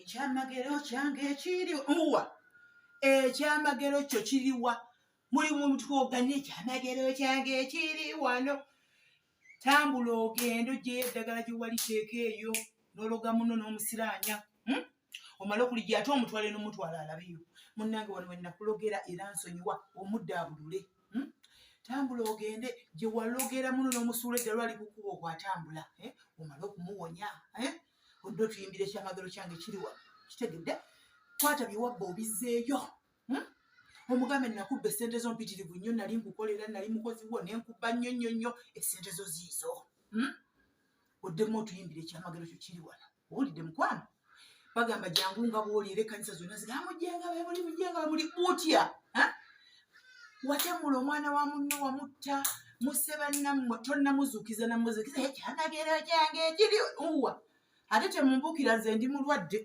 Ekyamagero kyange kiri uwa, ekyamagero kyo kiriwa? Muli mutwoganye, ekyamagero kyange kiri wano. Tambula ogende ogyeyo eddagala gye wali teeka eyo n'ologa muno n'omusiraanya, Omale okulijja ate omutwale n'omutwala alabeyo. Munnange, wano we nakulogera era nsonyiwa, omuddaabulule, Tambula ogende gye walogera muno n'omusuula eddalu, ali kukuba okwatambula, eh? Omale okumuwonya, eh? Odde otuyimbira ekyamagero kyange kiri wano. Kitegedde? Kwata bye wabba obizzeeyo, Omugambe, nakubba essente zo mpitirivu nnyo, nali nkukolera, nali mukozi wo, nenkubba nnyo nnyo nnyo, essente zo ziizo, Oddemu otuyimbira ekyamagero kyo kiri wano. Owulidde, mukwano? Bagamba jangu nga bwoli, era ekkanisa zonna zigamba mujjenga bemuli, mujjenga bemuli. Butya watemula omwana wa munno, wamutta, musse bannammwe, tonnamuzuukiza namuzuukiza. Ekyamagero kyange kiri uwa. Ate temumbuukira, nze ndi mulwadde.